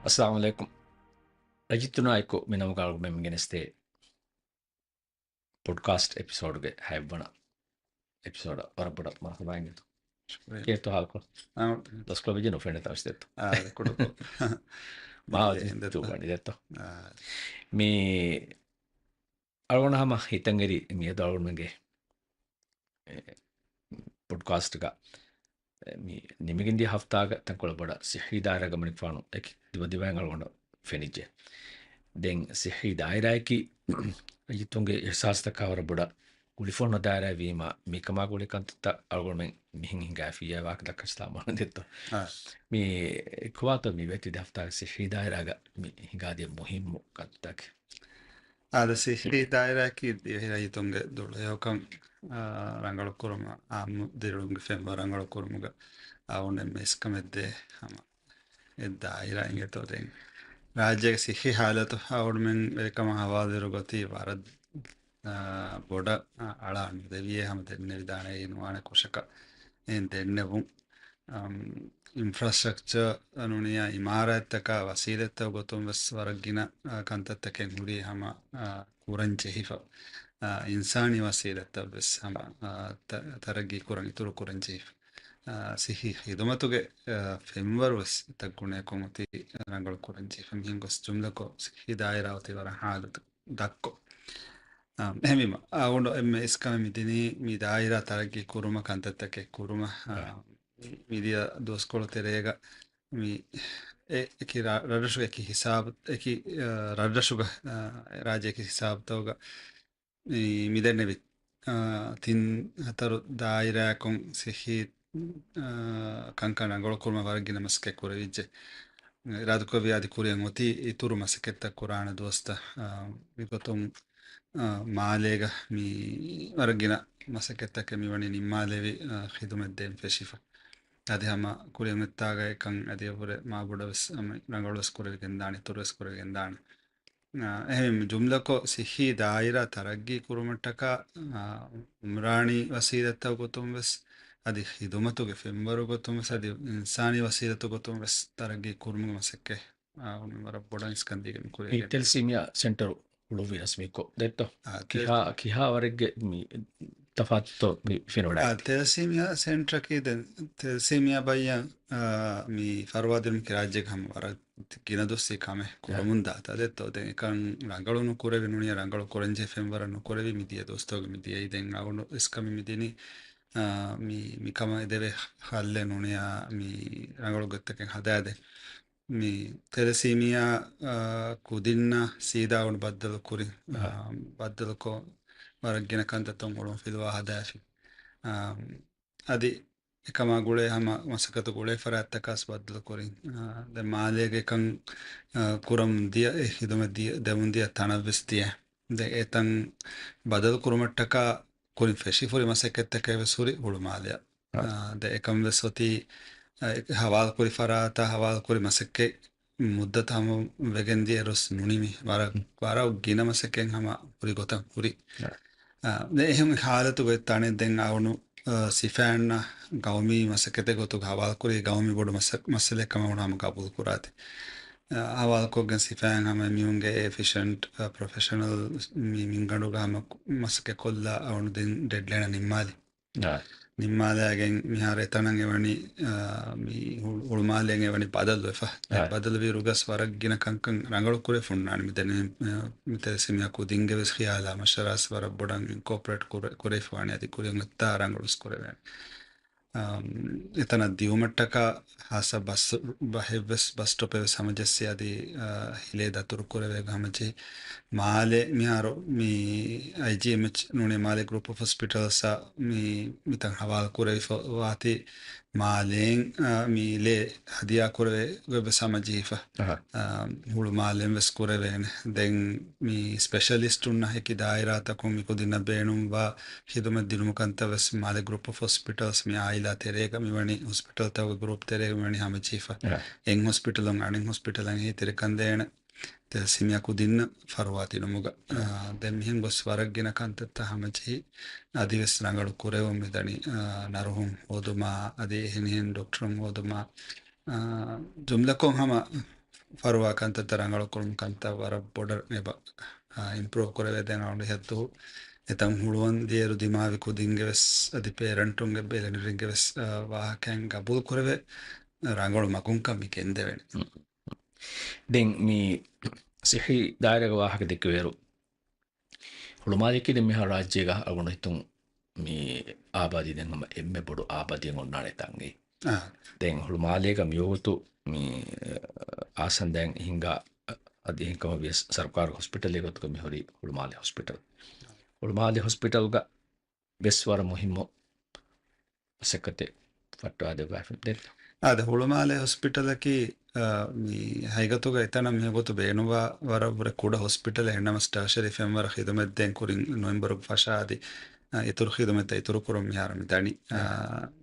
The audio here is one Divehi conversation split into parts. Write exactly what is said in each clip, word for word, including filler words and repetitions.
އައްސަލާމު ޢަލައިކުމް. ރަޖިތުނާއެކު މި ނަމުގަ އަޅުގަނޑުމެން ގެނެސްދޭ ޕޮޑްކާސްޓް އެޕިސޯޑުގެ ހައެއްވަނަ އެޕިސޯޑަށް ވަރަށް ބޮޑަށް މަރުޙަބާ އިނގޭތޯ. ޝުކުރިއްޔާ. ކޭތޯ ހާލުކޮށް؟ އާ، ދަސްކޮޅު ބެޖެނު ފެންނަތާ ވިސްދެތޯ. އާ، ކުޑަކޮށް. މާ ދެން ދެތޯ. ދުވަނި ދެތޯ. އާ. މި އަޅުގަނޑަށް ހަމަ ހިތަށް އެރި މިއަދު އަޅުގަނޑުމެންގެ އެ، ޕޮޑްކާސްޓްގަ، އެ، މި ނިމިގެންދިޔަ ހަފްތާގަ ތަންކޮޅެއް ބޮޑަށް ސިއްހީ ދާއިރާގަ މަނިކުފާނު އެކި ދިމަދިމާއިން އަޅުގަނޑަށް ފެނިއްޖެ. ދެން ސިއްހީ ދާއިރާއަކީ ރައްޔިތުންގެ އިޙްސާސްތަކާ ވަރަށް ބޮޑަށް ގުޅިފަ ހުންނަ ދާއިރާއެއް ވީމަ، މިކަމާ ގުޅި ކަންތައްތައް އަޅުގަނޑުމެން މިހެން ހިނގާފިއްޔާ ވާހަކަ ދައްކަން ސަލާމަތް ދެއްތޯ. އާ. މި ކޮބާތޯ މި ވޭތި ދެ ހަފްތާގެ ސިއްހީ ދާއިރާގަ މި ހިނގާދިޔަ މުހިއްމު ކަންތައްތަކެއް؟ އާދެ، ސިއްހީ ދާއިރާއަކީ ދިވެހި ރައްޔިތުންގެ ދުޅަހެޔޮކަން، އާ، ރަނގަޅުކުރުމަށް، އާއްމު ދިރިއުޅުމުގެ ފެންވަރު ރަނގަޅުކުރުމުގަ އަޅުގަނޑު އެންމެ އިސްކަމެއް ދޭ ހަމަ އެ ދާއިރާ އިނގޭތޯ. ދެން ރާއްޖޭގެ ސިއްހީ ޙާލަތު އަޅުގަނޑުމެން ވެރިކަމަށް ހަވާލުވިއިރު ގޮތީ ވަރަށް، އާ، ބޮޑަށް، އާ، އަޅާ ނުދެވިޔޭ ހަމަ ދެންނެވިދާނެ އެއީ ނުވާނެ ކުށަކަށް. އެހެން ދެންނެވުން، އަމް، އިންފްރާސްޓްރަކްޗަރ ނޫނިޔާ އިމާރާތްތަކާ ވަސީލަތްތައް ގޮތުން ވެސް ވަރަށް ގިނަ، އާ، ކަންތައްތަކެއް ހުރީ ހަމަ، އާ، ކުރަން ޖެހިފަ. އާ، އިންސާނީ ވަސީލަތްތައް ވެސް ހަމަ، އާ، ތަ-، ތަރައްގީ ކުރަން އިތުރު ކުރަން ޖެހިފަ. އާ، ސިއްހީ ޚިދުމަތުގެ، އާ، ފެންވަރު ވެސް އެތައް ގުނައަކުން އޮތީ ރަނގަޅު ކުރަން ޖެހިފަ. މިހެން ގޮސް ޖުމްލަކޮށް ސިއްހީ ދާއިރާ އޮތީ ވަރަށް ހާލަތު ދަށްކޮށް. އާ، އެހެންވީމަ، އަޅުގަނޑު އެންމެ އިސްކަމެއް މިދިނީ މި ދާއިރާ ތަރައްގީ ކުރުމަށް ކަންތައްތަކެއް ކުރުމަށް، އާ، އާ. މި-، މިދިޔަ ދުވަސްކޮޅު ތެރޭގަ މި އެ-، އެކި ރަ-، ރަށްރަށުގެ އެކި ހިސާބު، އެކި، އާ، ރަށްރަށުގަ، އާ، ރާއްޖޭގެ އެކި ހިސާބުތަކުގަ މި-، މިދެންނެވި، އާ، ތިން ހަތަރު ދާއިރާއަކުން ސިއްހީ، އާ، ކަންކަން ރަނގަޅު ކުރުމަށް ވަރަށް ގިނަ މަސައްކަތް ކުރެވިއްޖެ. އިރާދަކުރެއްވި އަދި ކުރިއަށް އޮތީ އިތުރު މަސައްކަތްތައް ކުރާނެ ދުވަސްތައް، އާ، މިގޮތުން، އާ، މާލޭގަ މި ވަރަށް ގިނަ މަސައްކަތްތަކެއް މިވަނީ ނިންމާލެވި، އާ، ޚިދުމަތް ދޭން ފެށިފަ. އަދި ހަމަ ކުރިއަށް އޮތްތާގަ އެކަން އަދި އެއަށްވުރެ މާބޮޑަށް ވެސް ހަމަ ރަނގަޅު ވެސް ކުރެވިގެން ދާނެ، އިތުރު ވެސް ކުރެވިގެން ދާނެ. އާ، އެހެން ޖުމްލަކޮށް ސިއްހީ ދާއިރާ ތަރައްގީ ކުރުމަށްޓަކާ، އާ، އުމްރާނީ ވަސީލަތްތައް ގޮތުން ވެސް، އަދި ޚިދުމަތުގެ ފެންވަރު ގޮތުން ވެސް، އަދި އިންސާނީ ވަސީލަތު ގޮތުން ވެސް ތަރައްގީ ކުރުމުގެ މަސައްކަތް، އާ، ވަރަށް ބޮޑަށް އިސްކަން ދީގެން މި ކުރިއަށް ގެންދަނީ. ތެލެސީމިއާ ސެންޓަރު ހުޅުވި ރަސްމީކޮށް ދެއްތޯ؟ އާ، ތެ- ކިހާ، ކިހާ ވަރެއްގެ މި ތަފާތުތޯ މި ފެނިވަޑައި؟ އާ، ތެލެސީމިއާ ސެންޓަރަކީ ދެން ތެލެސީމިއާ ބައްޔަށް، އާ، މި ފަރުވާ ދިނުމަކީ ރާއްޖޭގެ ހަމަ ވަރަށް ގިނަ ދުވަސްވީ ކަމެއް ކުރަމުން ދާތާ ދެއްތޯ. ދެން އެކަން ރަނގަޅު ނުކުރެވި ނޫނިޔާ ރަނގަޅު ކުރަންޖެހޭ ފެންވަރަށް ނުކުރެވި މިދިޔަ ދުވަސްތަކުގެ މިދިޔައީ. ދެން އަޅުގަނޑު އިސްކަމެއް މިދިނީ، އާ، މި، މިކަމަށް އެދެވޭ ހައްލެއް ނޫނިޔާ މި ރަނގަޅު ގޮތްތަކެއް ހަދާދޭން. މި ތެލެސީމިއާ، އާ، ކުދިންނަށް ސީދާ އަޅުގަނޑު ބައްދަލު ކުރި، އާ، އާ. ބައްދަލުކޮށް ވަރަށް ގިނަ ކަންތައްތައް އުޅުން ފިލުވާ ހަދާފި. އާ، އަދި އެކަމާ ގުޅޭ ހަމަ މަސައްކަތު ގުޅޭ ފަރާތްތަކާސް ބައްދަލު ކުރިން. އާ، ދެން މާލޭގެ ކަން، އާ، ކުރަމުން ދިޔަ އެ ޚިދުމަތް ދިޔަ، ދެމުން ދިޔަ ތަނަށްވެސް ދިޔަ. ދެން އެތަން ބަދަލު ކުރުމަށްޓަކާ ކުރިން ފެށިފަ ހުރި މަސައްކަތްތަކެއް ވެސް ހުރި ހުޅުމާލެއަށް. އާ. އާ، ދެން އެކަން ވެސް އޮތީ، އާ، އެ ހަވާލު ކުރި ފަރާތާ ހަވާލު ކުރި މަސައްކަތް މުއްދަތު ހަމަ ވެގެން ދިޔަ އިރުސް ނުނިމި. ވަރަށް، ހުން. ވަރަށް ގިނަ މަސައްކަތް ހަމަ ހުރި ގޮތަށް ހުރި. އާ. އާ، ދެން އެހެން ހާލަތުގައި ތަނެއް ދެން އަޅުގަނޑު، އާ، ސިފައިންނަށް ގައުމީ މަސައްކަތެއް ގޮތުގަ ހަވާލު ކުރީ ގައުމީ ބޮޑު މަސަ-، މައްސަލައެއް ކަމަށް އަޅުގަނޑު ހަމަ ގަބޫލު ކުރާތި. އާ، ހަވާލުކޮށްގެން ސިފައިން ހަމަ އެމީހުންގެ އެފިޝަންޓް، އާ، ޕްރޮފެޝަނަލް މި މިންގަނޑުގަ ހަމަ މަސައްކަތް ކޮށްލާ އަޅުގަނޑު ދެން ޑެޑްލައިނަށް ނިންމާލި. އާ. ނިންމާލައިގެން މިހާރު އެތަނަށް އެވަނީ، އާ، މި ހު-، ހުޅުމާލެއަށް އެވަނީ ބަދަލުވެފަ. އާ. ދެން ބަދަލުވިއިރުގަސް ވަރަށް ގިނަ ކަންކަން ރަނގަޅު ކުރެފަ ހުންނާނެ. މި ދެން މި، މި ތެލެސީމިއާ ކުދިންގެ ވެސް ޚިޔާލާ މަޝްވަރާސް ވަރަށް ބޮޑަށް އިންކޯޕްރޭޓް ކުރެ-، ކުރެފަވާނެ. އަދި ކުރިއަށް އޮތްތާ ރަނގަޅުސް ކުރެވޭނެ. އާ، އެތަނަށް ދިއުމަށްޓަކާ ހާއްސަ ބަސް، ބަހެއްވެސް، ބަސް ސްޓޮޕެއްވެސް ހަމަޖެއްސި އަދި، އާ، ހިލޭ ދަތުރު ކުރެވޭ ހަމަޖެހި. މާލެ މިހާރު މި އައިޖީއެމްއެޗް ނޫނީ މާލެ ގްރޫޕް އޮފް ހޮސްޕިޓަލްސް މި، މިތަން ހަވާލު ކުރެވިފަ ވާތީ މާލޭން، އާ، މި ލޭ ހަދިޔާ ކުރެވޭ ގޮތްވެސް ހަމަޖެހިފަ. އަހަ. އާ، ހުޅު މާލެން ވެސް ކުރެވޭނެ. ދެން މި ސްޕެޝަލިސްޓުންނަށް އެކި ދާއިރާތަކުން މި ކުދިންނަށް ބޭނުންވާ ޚިދުމަތް ދިނުމު ކަންތައް ވެސް މާލެ ގްރޫޕް އޮފް ހޮސްޕިޓަލްސް މި އާއިލާ ތެރޭގަ މިވަނީ ހޮސްޕިޓަލްތަކުގެ ގްރޫޕް ތެރޭގަ މިވަނީ ހަމަޖެހިފަ. އަހަ. އެއް ހޮސްޕިޓަލުން އަނެއް ހޮސްޕިޓަލަށް އެހީތެރިކަން ދޭނެ. ތެލެސީމިއާ ކުދިންނަށް ފަރުވާ ދިނުމުގަ، އާ، ދެން މިހެން ގޮސް ވަރަށް ގިނަ ކަންތައްތައް ހަމަޖެހި، އަދިވެސް ރަނގަޅު ކުރެވުން މިދަނީ، އާ، ނަރުހުން ހޯދުމާ، އަދި އެހެނިހެން ޑޮކްޓަރުން ހޯދުމާ، އާ، ޖުމްލަކޮށް ހަމަ ފަރުވާ ކަންތައްތައް ރަނގަޅު ކުރުމުގެ ކަންތައް ވަރަށް ބޮޑަށް އެބަ، އާ، އިމްޕްރޫވް ކުރެވޭ. ދެން އަޅުގަނޑު ހިޔަތު އެތަން ހުޅުވަން ދިޔައިރު ދިމާވި ކުދިންގެ ވެސް އަދި ޕޭރެންޓުންގެ ބެލެނިވެރިންގެ ވެސް، އާ، ވާހަކައިން ގަބޫލު ކުރެވޭ ރަނގަޅު މަގުންކަން މި ގެންދެވޭނެ. ދެން މި ސިއްހީ ދާއިރާގެ ވާހަކަ ދެއްކެވޭއިރު، ހުޅުމާލެއަކީ ދެން މިހާރު ރާއްޖޭގަ އަޅުގަނޑު ހިތުން މި އާބާދީ ދެން ހަމަ އެންމެ ބޮޑު އާބާދީއެއް އޮންނާނެ ތަން އެއީ. އާ. ދެން ހުޅުމާލޭގަ މިވަގުތު މި އާސަންދައިން ހިންގާ އަދި އެހެންކަމަށް ވިޔަސް ސަރުކާރު ހޮސްޕިޓަލެއް ގޮތުގަ މިހުރީ ހުޅުމާލެ ހޮސްޕިޓަލް. ހުޅުމާލެ ހޮސްޕިޓަލްގަ ވެސް ވަރަށް މުހިއްމު މަސައްކަތެއް ފައްޓަވާ ދެއްވާފަ ދެއްތޯ؟ އާދެ، ހުޅުމާލެ ހޮސްޕިޓަލަކީ، އާ، މި ހަގީގަތުގަ އެތަނަށް މިވަގުތު ބޭނުންވާ ވަރަށް ވުރެ ކުޑަ ހޮސްޕިޓަލެއް. އެހެންނަމަސް ޓާޝަރީ ފެންވަރަށް ޚިދުމަތް ދޭން ކުރިން ނޮވެމްބަރުގެ ފަށާ އަދި، އާ، އިތުރު ޚިދުމަތްތައް އިތުރު ކުރަން މިހާރު މި ދަނީ. އާ،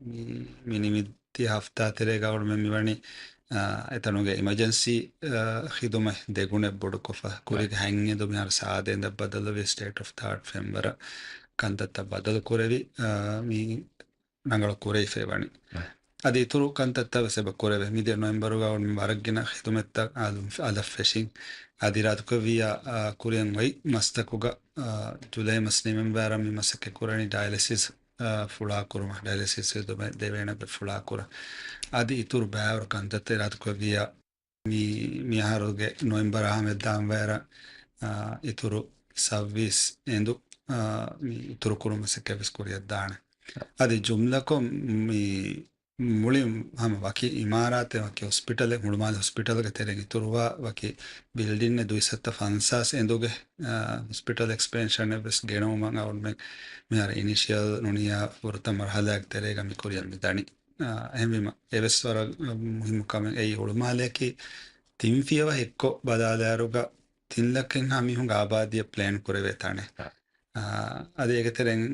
މި، މި ނިމި ތި ހަފްތާ ތެރޭގަ އަޅުގަނޑުމެން މިވަނީ، އާ، އެތަނުގެ އިމަޖެންސީ، އާ، ޚިދުމަތް ދެގުނެއް ބޮޑުކޮށްފަ. ކުރީގެ ހަތް އެނދު މިހާރު ސާދަ އެނދަށް ބަދަލުވި، ސްޓޭޓް އޮފް ދަ އާޓް ފެންވަރަށް ކަންތައްތައް ބަދަލު ކުރެވި، އާ، މި ރަނގަޅު ކުރެވިފައި ވަނީ. އަދި އިތުރު ކަންތައްތައް ވެސް އެބަ ކުރެވޭ. މިދިޔަ ނޮވެމްބަރުގަ ވަރަށް ގިނަ ޚިދުމަތްތައް އަލަށް ފެށިން. އަދި އިރާދަކުރެއްވިއްޔާ، އާ، ކުރިއަށް އޮތް މަސްތަކުގަ، އާ، ޖުލައި މަސް ނިމެން ވަރަށް މި މަސައްކަތް ކުރަނީ ޑަޔަލިސިސް އާ، ފުޅާކުރުމަށް، ޑަޔަލިސިސް ދެވޭނެ ފުޅާކުރަން. އަދި އިތުރު ބައިވަރު ކަންތައްތައް އިރާދަކުރެއްވިއްޔާ، މި، މިއަހަރުގެ ނޮވެމްބަރ އަހަރު ހަމަ ދާން ވައިރަށް، އާ، އިތުރު ސައުވީސް އެނދު، އާ، މި އިތުރު ކުރުމަށް ސެކެވެސް ކުރިއަށް ދާނެ. އަދި ޖުމްލަކޮށް މި މުޅިން ހަމަ ވަކި އިމާރާތެއް، ވަކި ހޮސްޕިޓަލެއް، ހުޅުމާލެ ހޮސްޕިޓަލްގެ ތެރެއިން އިތުރުވާ ވަކި ބިލްޑިންއެއް ދުއިސައްތަ ފަންސާސް އެނދުގެ، އާ، ހޮސްޕިޓަލް އެކްސްޕެންޝަނެއް ވެސް ގެނައުމަށް އަޅުގަނޑުމެން މިހާރު އިނިޝިއަލް ނޫނިއްޔާ ފުރަތަމަ މަރުހަލާގެ ތެރޭގަ މި ކުރިއަށް މި ދަނީ. އާ، އެހެންވީމަ، އެވެސް ވަރަށް މުހިއްމު ކަމެއް. އެއީ ހުޅުމާލެއަކީ ތިން ފިޔަވަހި އެއްކޮށް ބަލާލާއިރުގަ ތިން ލައްކައެއްހާ މީހުންގެ އާބާދީއަށް ޕްލޭން ކުރެވޭ ތަނެއް. އާ. އާ، އަދި އޭގެ ތެރެއިން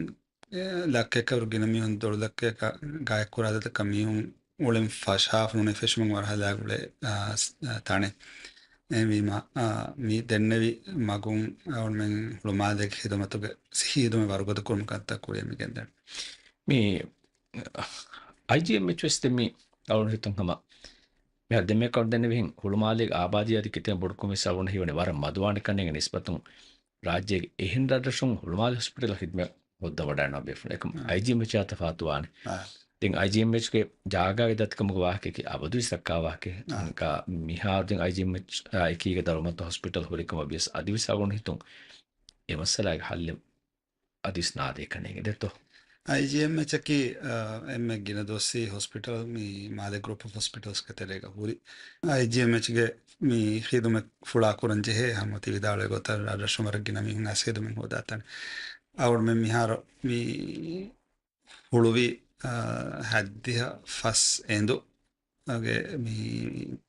އެ، ލައްކައަކަށް ވަރަށް ގިނަ މީހުން، ދޮޅު ލައްކައަކަށް ގާތްކުރާ އަދަދަކަށް މީހުން އުޅެން ފަށާފަ ނޫނީ ފެށުމުން މަރުހަލާގަ އުޅޭ، އާ، ސް-، އާ، ތަނެއް. އެހެންވީމަ، އާ، މި ދެންނެވި މަގުން އަޅުގަނޑުމެން ހުޅުމާލޭގެ ޚިދުމަތުގެ ސިއްހީ ހިދުމަތް ވަރުގަދަ ކުރުމުގެ ކަންތައް ކުރިއަށް މި ގެންދަނީ. މި އައިޖީއެމްއެޗް ވެސް ދެން މި އަޅުގަނޑު ހިތުން ހަމަ މިހާރު ދެންމެ ކަމަށް ދެންނެވިހެން ހުޅުމާލޭގެ އާބާދީ އަދި ކިތަންމެ ބޮޑުކަމެއް ވެސް އަޅުގަނޑަށް ހީވަނީ ވަރަށް މަދުވާނެ ކަންނޭނގެ ނިސްބަތުން ރާއްޖޭގެ އެހެން ރަށްރަށުން ހުޅުމާލެ ހޮސްޕިޓަލަށް ޚިދުމަތް ހޯއްދަވަޑައިގަންނަވާ ބޭފުޅުން. އެކަމަ އާ. އައިޖީއެމްއެޗާ ތަފާތުވާނެ. އާ. ދެން އައިޖީއެމްއެޗްގެ ޖާގާގެ ދަތިކަމުގެ ވާހަކައަކީ އަބަދުވެސް ދައްކާ ވާހަކައެއް. އާ. މިހާރު ދެން އައިޖީއެމްއެޗް، އާ، އެކީގަ ދަރުމަތައް ހޮސްޕިޓަލް ހުރިކަމަށް ވިޔަސް އަދިވެސް އަޅުގަނޑު ހިތުން އެ މައްސަލާގެ ހައްލެއް އަދިވެސް ނާދޭ ކަންނޭނގެ ދެއްތޯ؟ އައިޖީއެމްއެޗަކީ، އާ، އެންމެ ގިނަ ދުވަސްވީ ހޮސްޕިޓަލް މި މާލެ ގްރޫޕް އޮފް ހޮސްޕިޓަލްސްގެ ތެރޭގަ ހުރި. އައިޖީއެމްއެޗްގެ މި ޚިދުމަތް ފުޅާކުރަން ޖެހޭ ހަމަ ތި ވިދާޅުވި ގޮތަށް ރަށްރަށުން ވަރަށް ގިނަ މީހުން އައިސް ޚިދުމަތް ހޯދާ ތަނެއް. އަޅުގަނޑުމެން މިހާރު މި ހުޅުވި، އާ، ހައްދިހަ ފަސް އެނދު ގެ މި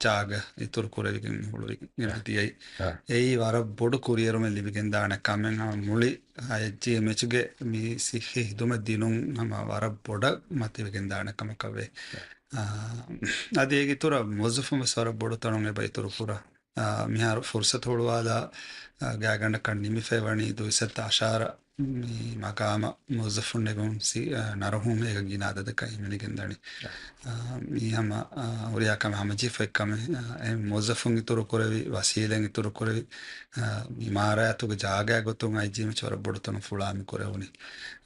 ޖާގަ އިތުރު ކުރެވިގެން ހުޅުވިގެން އާ. ދިޔައީ. އާ. އެއީ ވަރަށް ބޮޑު ކުރިއެރުމެއް ލިބިގެންދާނެ ކަމެއް. ހަމަ މުޅި އައިޖީއެމްއެޗްގެ މި ސިއްހީ ހިދުމަތް ދިނުން ހަމަ ވަރަށް ބޮޑަށް މަތިވެގެންދާނެ ކަމަކަށް ވޭ. އާ. އާ، އަދި އޭގެ އިތުރަށް މުވައްޒަފުން ވެސް ވަރަށް ބޮޑު ތަނުން އެބަ އިތުރު ކުރާ. އާ، މިހާރު ފުރުސަތު ހުޅުވާލާ، އާ، ގާތްގަނޑަކަށް ނިމިފައި ވަނީ ދުއިސައްތަ އަށާރަ މި މަގާމަށް މުވައްޒަފުން ނެގުން ސި-، އާ، ނަރުހުން އޭގަ ގިނަ އަދަދަކަށް ހިމެނިގެން ދަނީ. އާ، މީ ހަމަ، އާ، ހުރިހާ ކަމެއް ހަމަޖެހިފައި ކަމެއް، އާ، އެ މުވައްޒަފުން އިތުރު ކުރެވި، ވަސީލަތް އިތުރު ކުރެވި، އާ، އިމާރާތުގެ ޖާގައިގެ ގޮތުން އައިޖީއެމްއެޗް ވަރަށް ބޮޑު ތަނުން ފުޅާ މި ކުރެވުނީ.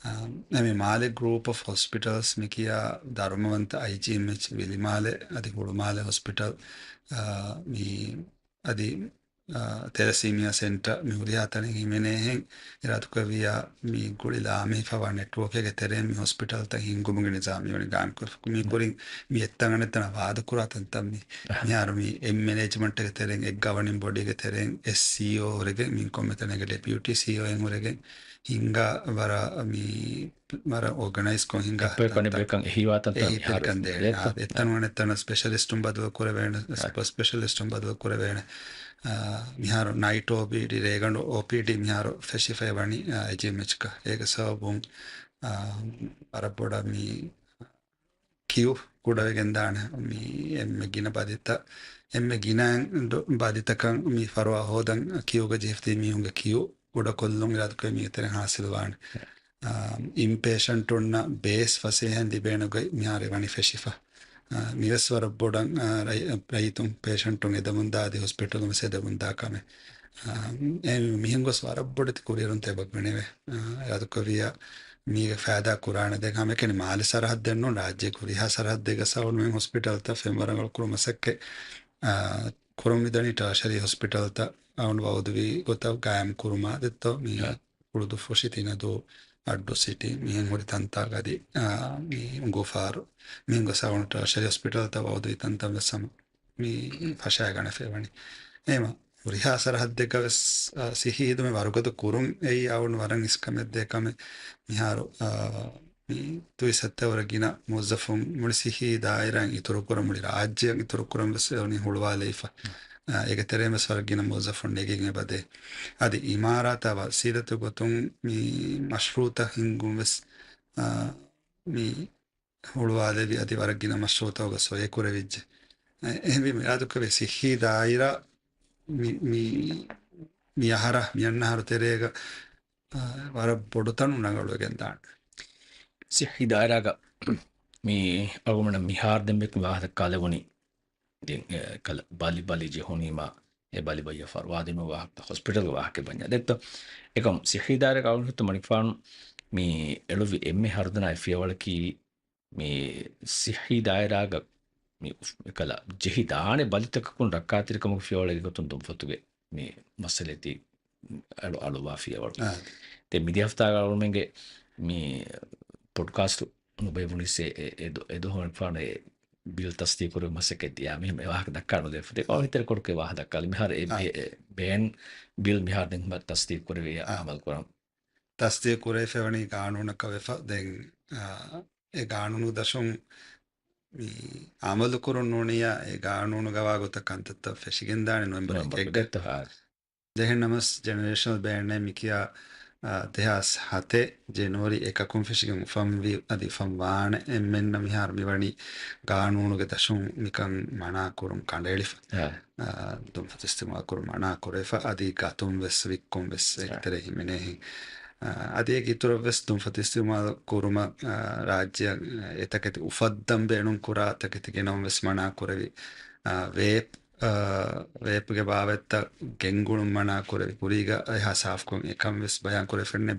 އާ، އެ މި މާލެ ގްރޫޕް އޮފް ހޮސްޕިޓަލްސް މި ކިޔާ ދަރުމަވަންތަ އައިޖީއެމްއެޗް ވިލިމާލެ އަދި ހުޅުމާލެ ހޮސްޕިޓަލް، އާ، މި އަދި، އާ، ތެލަސީމިއާ ސެންޓަ މި ހުރިހާ ތަނެއް ހިމެނޭހެން އިރާދަކުރެއްވިއްޔާ މި ގުޅި ލާމެހިފައިވާ ނެޓްވޯކެއްގެ ތެރެއިން މި ހޮސްޕިޓަލްތައް ހިންގުމުގެ ނިޒާމް މިވަނީ ގާއިމްކުރެފަ. މީ ކުރިން މި އެއްތަން އަނެއްތަނަށް ވާދަކުރާ ތަންތަން މި. މިހާރު މި އެއް މެނޭޖްމަންޓްގެ ތެރެއިން އެއް ގަވަނިން ބޮޑީގެ ތެރެއިން އެއް ސީއޯ ހުރެގެން މި ކޮންމެ ތަނެއްގެ ޑެޕިއުޓީ ސީއޯއެއް ހުރެގެން ހިންގާ ވަރަށް މި ވަރަށް އޯގަނައިޒްކޮށް ހިންގާ އެއްބަޔަކު އަނެއްބަޔަކަށް އެހީވާ ތަންތަން އެހީ މިހާރު ތަން ދޭނެ. ދޭތޯ؟ އާ، އެއްތަން ވަނަ އެއްތަނަށް ސްޕެޝަލިސްޓުން ބަދަލު ކުރެވޭނެ، އާ. ސްޕެ-، ސްޕެޝަލިސްޓުން ބަދަލު ކުރެވޭނެ. އާ، މިހާރު ނައިޓް އޯޕީޑީ، ރޭގަނޑު އޯޕީޑީ މިހާރު ފެށިފައި ވަނީ، އާ، އެޖީއެމްއެޗްގަ. އޭގެ ސަބަބުން، އާ، ވަރަށް ބޮޑަށް މި ކިޔޫ ކުޑަވެގެން ދާނެ. މި އެންމެ ގިނަ ބަދިތައް، އެންމެ ގިނަ ދު-، ބަދިތަކަށް މި ފަރުވާ ހޯދަން ކިޔޫގަ ޖެހިފަ މީހުންގެ ކިޔޫ ކުޑަކޮށްލުން އިރާދަކުރެ މީގެ ތެރެއިން ހާސިލްވާނެ. އާ، އިންޕޭޝަންޓުންނަށް ބޭސް ފަސޭހައިން ލިބޭނެ ގޮތް މިހާރު ވަނީ ފެށިފަ. މިވެސް ވަރަށް ބޮޑަށް، އާ، ރައި-، ރައްޔިތުން ޕޭޝަންޓުން އެދެމުންދާ އަދި ހޮސްޕިޓަލުން ވެސް އެދެމުންދާ ކަމެއް. އާ، އެ މިހެން ގޮސް ވަރަށް ބޮޑެތި ކުރިއެރުންތައް އެބަ މިނެވެ. އާ، އަދުކަވިޔާ މީގެ ފައިދާ ކުރާނެ ދެން ހަމައެކަނި މާލެ ސަރަހައްދެއް ނޫން، ރާއްޖޭގެ ހުރިހާ ސަރަހައްދެއްގަ ސައުންމެން ހޮސްޕިޓަލްތައް ފެންވަރަށް އަޅުކުރު މަސައްކަތް، އާ، ކުރަން މިދަނީ ޓާޝަރީ ހޮސްޕިޓަލްތައް އަވަން ވައުދުވި ގޮތަށް ގާއިމް ކުރުމާ ދެއްތޯ މީ އާ. ހުޅުދުއްފުށި ތިނަދޫ އައްޑު ސިޓީ މިހެން ހުރި ތަންތާގަދި، އާ، މި އުނގޫފާރު މިހެން ގޮސް އަވަން ޓާޝަރީ ހޮސްޕިޓަލްތައް ވައުދުވި ތަންތަން ވެސް ހަމަ މި ފަށާގަނެފައިވަނީ. އެހެމަ ހުރިހާ ސަރަހައްދެއްގަ ވެސް، އާ، ސިއްހީ ހިދުމަތް ވަރުގަދަ ކުރުން އެއީ އަވަން ވަރަށް އިސްކަމެއް ދޭ ކަމެއް. މިހާރު، އާ، މި ދުވިސައްތަ ވަރަށް ގިނަ މުވައްޒަފުން މުޅި ސިއްހީ ދާއިރާއިން އިތުރުކުރަން މުޅި ރާއްޖެއަށް އިތުރުކުރަން ވެސް އެވަނީ ހުޅުވާލައިފަ. އާ، އޭގެ ތެރޭން ވެސް ވަރަށް ގިނަ މުވައްޒަފުން ނެގިގެން އެބަދޭ. އަދި އިމާރާތާ ވަސީލަތު ގޮތުން މި މަޝްރޫއުތައް ހިންގުން ވެސް، އާ، މި ހުޅުވާލެވި އަދި ވަރަށް ގިނަ މަޝްރޫއުތަކުގަ ސޮއެ ކުރެވިއްޖެ. އެ-، އެހެންވީމަ އިރާދުކުރެވޭ ސިއްހީ ދާއިރާ މި، މި، މި އަހަރާ، މި އަންނަ އަހަރު ތެރޭގަ، އާ، ވަރަށް ބޮޑު ތަނުން ރަނގަޅުވެގެން ދާނެ. ސިއްހީ ދާއިރާގަ މި އަޅުގަނޑަށް މިހާރު ދެން ބެކި ވާހަކަ ދައްކާލެވުނީ. ދެން، އެ، ކަލަ ބަލި ބަލި ޖެހުނީމާ، އެ ބަލި ބައްޔަށް ފަރުވާދިނުމުގެ ވާހަކަ، ހޮސްޕިޓަލްގެ ވާހަކަ ބަންޏާ ދެއްތޯ. އެކަމް ސިއްހީ ދާއިރާގަ އަޅުގަނޑު މަނިކުފާނު މި އެޅުއްވި އެންމެ ހަރުދަނާ ފިޔަވަޅަކީ، މި ސިއްހީ ދާއިރާގަ މި އުފް-، އެކަލަ ޖެހި ދާނެ ބަލިތަކަކުން ރައްކާތެރިކަމުގެ ފިޔަވަޅެއްގެ ގޮތުން ދުންފަތުގެ މި މައްސަލައެތީ އަޅު-، އަޅުވާ ފިޔަވަޅު. އާ. ދެން މިދިޔަ ހަފްތާގަ އަޅުމެންގެ މި ޕޮޑްކާސްޓު ނުބައި ބުނިސް އެ، އެ، އެ ދު-، އެ ދުވަހު ފާނު އެ ބިލް ތަސްދީގު ކުރުމަށް މަސައްކަތް ދިޔާ މި މި ވާހަކަ ދައްކާ ނުދެފަ. ދެން އަވަހަކަށް ދައްކާ ނުދެފަ. ދެން އަވަހަކަށް ދައްކާލި މިހާރު އެ، އާ. އެ، އެ ބޭން ބިލް މިހާރު ދެން ތަސްދީގު ކުރެވި އާ. އަމަލު ކުރަން. ތަސްދީގު ކުރެވިފައިވަނީ ގާނޫނަކަށް ވެފަ. ދެން، އާ، އެ ގާނޫނު ދަށުން މި އަމަލު ކުރުން ނޫނިއްޔާ، އެ ގާނޫނުގަ ވާ ގޮތަށް ކަންތައްތައް ފެށިގެންދާނެ ނޮވެމްބަރު ނޮވެމްބަރު އެކެއްގަ. އެކެއްތަ؟ އާ. ދެހެން ނަމަސް ޖެނެރޭޝަނަލް ބޭން އޭ މި ކިޔާ، އާ، ދެހާސް ހަތެއް ޖެނުއަރީ އެކަކުން ފެށިގެން އުފަންވި އަދި އުފަން ވާނެ އެންމެންނަށް މިހާރު މިވަނީ ގާނޫނުގެ ދަށުން މިކަން މަނާ ކުރުން ކަނޑައެޅިފަ. އާ. އާ، ދުންފަތު އިސްތިޢުމާލު ކުރުން މަނާ ކުރެފަ، އަދި ގަތުން ވެސް ވިއްކުން ވެސް އާ. އެކަތެރޭ ހިމެނޭހެން. އާ، އަދި އޭގެ އިތުރަށް ވެސް ދުންފަތު އިސްތިޢުމާލު ކުރުމަށް، އާ، ރާއްޖެއަށް އެތަކެތި އުފައްދަން ބޭނުން ކުރާ ތަކެތި ގެނައުން ވެސް މަނާ ކުރެވި. އާ، ވޭޕް، އާ، ވޭޕްގެ ބާވަތްތައް ގެންގުޅުން މަނާ ކުރެވި. ކުރީގަ އެހާ ސާފުކޮށް އެކަން ވެސް ބަޔާން ކުރެފެންނެ